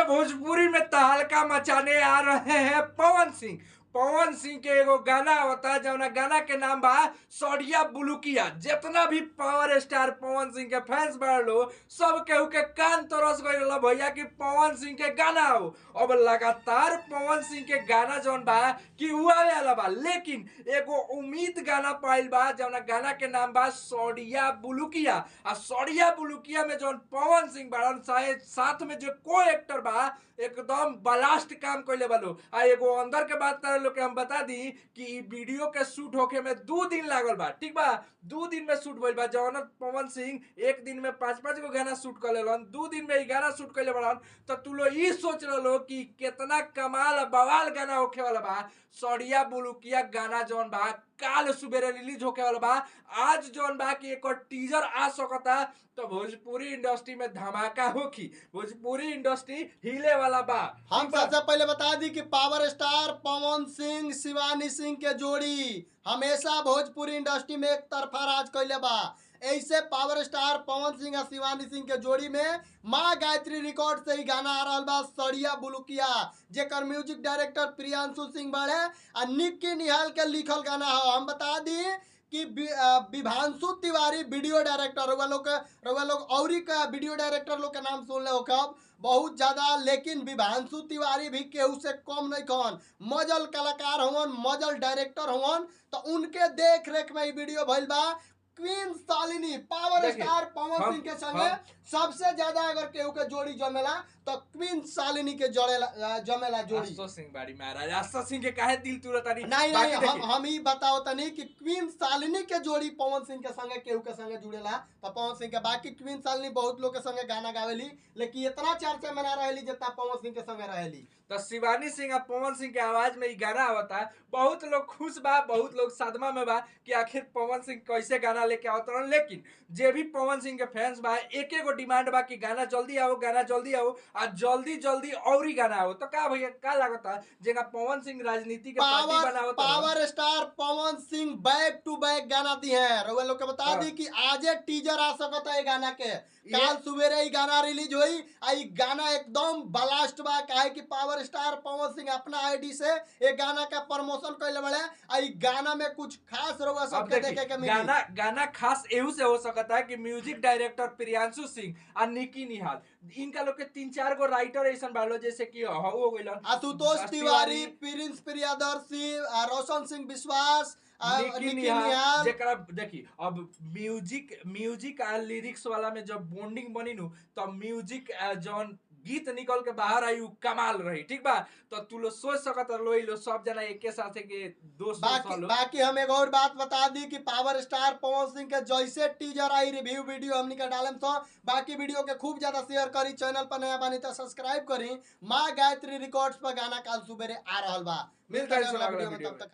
से भोजपुरी में तहलका मचाने आ रहे हैं पवन सिंह। पवन सिंह के एगो गाना आवता जौना गाना के नाम बा सौरिया बुलुकिया। जितना भी पावर स्टार पवन सिंह के फैंस बा लो सब केहू के कान तरस गइल भैया कि पवन सिंह के गाना आओ। अब लगातार पवन सिंह के गाना जौन बा कि उ आवे वाला बा, लेकिन एगो उम्मीद गाना पाइल बा जौना गाना के नाम बा सौरिया बुलुकिया। आ सौरिया बुलुकिया में जौन पवन सिंह बाड़न साथ में जो को एक्टर बा एकदम ब्लास्ट काम कइले बा लो। आ एगो अंदर के बात तारा लोग के हम बता दी कि इ वीडियो के शूट होखे में 2 दिन लागल बा, ठीक बा, 2 दिन में शूट भइल बा। जौन पवन सिंह एक दिन में 5-5 गो गाना शूट कर लेलन, 2 दिन में इ गाना शूट कइले बाड़न। तो तू लोग इ सोच रहलो कि केतना कमाल बवाल गाना होखे वाला बा। सौरिया बुलुकिया गाना जौन बा काल सुबेरे रिलीज होखे वाला बा। आज जौन बा कि एक टीजर आ सकता तो भोजपुरी इंडस्ट्री में धमाका होखी, भोजपुरी इंडस्ट्री हिले वाला बा। हम सबसे पहले बता दी कि पावर स्टार पवन सिंह शिवानी सिंह के जोड़ी हमेशा भोजपुरी इंडस्ट्री में एक तरफा राज कैले बा। ऐसे पावर स्टार पवन सिंह और शिवानी सिंह के जोड़ी में माँ गायत्री रिकॉर्ड से ही गाना आ रहा बा सड़िया बुलुकिया, जेकर म्यूजिक डायरेक्टर प्रियांशु सिंह बाड़े आ निक्की निहाल के लिखल गाना हो। हम बता दी कि विभांशु तिवारी वीडियो डायरेक्टर रउआ लोग औरी का वीडियो डायरेक्टर लोग के नाम सुन ले कब बहुत ज़्यादा, लेकिन विभांशु तिवारी भी केहू से कम नहीं खन, मजल कलाकार हवन, मजल डायरेक्टर हवन। तो उनके देख रेख में वीडियो भइल बा। Queen Shalini power star Pawan Singh के संगे सबसे ज्यादा अगर केहू के जोड़ी जमेला तो क्वीन शालिनी के जड़ेला जमेला जोड़ी। आशा सिंह बाड़ी महाराज, आशा सिंह के काहे दिल तुरतानी? नहीं नहीं, हम ही बताओ तनी कि क्वीन शालिनी के जोड़ी पवन सिंह के संगे केहू के संगे जुड़ेला तो पवन सिंह के। बाकी क्वीन शालिनी बहुत लोग के संगे गाना गावेली, लेकिन इतना चर्चा में ना रहेली जितना पवन सिंह के संगे रहेली। तो शिवानी सिंह और पवन सिंह के आवाज में गाना आवता, बहुत लोग खुश बा, बहुत लोग सदमा में बा कि आखिर पवन सिंह कैसे गाना लेके आवत रहन। लेकिन जे भी पवन सिंह के फैंस बा एक एगो डिमांड बा कि गाना जल्दी आओ, गाना जल्दी आओ आ जल्दी जल्दी और ही गाना आओ। तो का भैया का लागता जेगा पवन सिंह राजनीति के पार्टी बनावत? Power star Pawan Singh back to back गाना दी है। रउआ लोग के बता दी कि आजे टीजर आ सकता है गाना के, काल सुबेरे ही गाना रिलीज होई। आ इ गाना एकदम ब्लास्ट बा, काहे कि पावर स्टार पवन सिंह अपना आईडी से एक गाना का प्रमोशन कइले बड़े। आ इ गाना में कुछ खास रउआ सबके देखे के मिली। गाना गाना खास एहू से हो सकता है कि म्यूजिक डायरेक्टर प्रियांशु सिंह और निकी निहाल इनका लोग के 3-4 गो राइटर ऐसा बालो, जैसे कि हो गइलन आशुतोष तिवारी, प्रिंस प्रियदर्शी, रोशन सिंह विश्वास, निकी निहाल। जेकरा देखी अब म्यूजिक आ लिरिक्स वाला में जब बॉन्डिंग बनी नु तो म्यूजिक जौन गीत निकल के बाहर आई कमाल रही, ठीक बा। तो तू लोग सोच सकत लो लो सब जना एके साथे के दोस्त। बाकी हम एक और बात बता दी कि पावर स्टार पवन सिंह के जैसे टीजर आई रिव्यू वीडियो हमनी के डालम तो बाकी वीडियो के खूब ज्यादा शेयर करी, चैनल पर नया बानी तो सब्सक्राइब करी। माँ गायत्री रिकॉर्ड्स पर गाना काल सुबेरे आ रहा बा। मिलते हैं अगला वीडियो में, तब तक।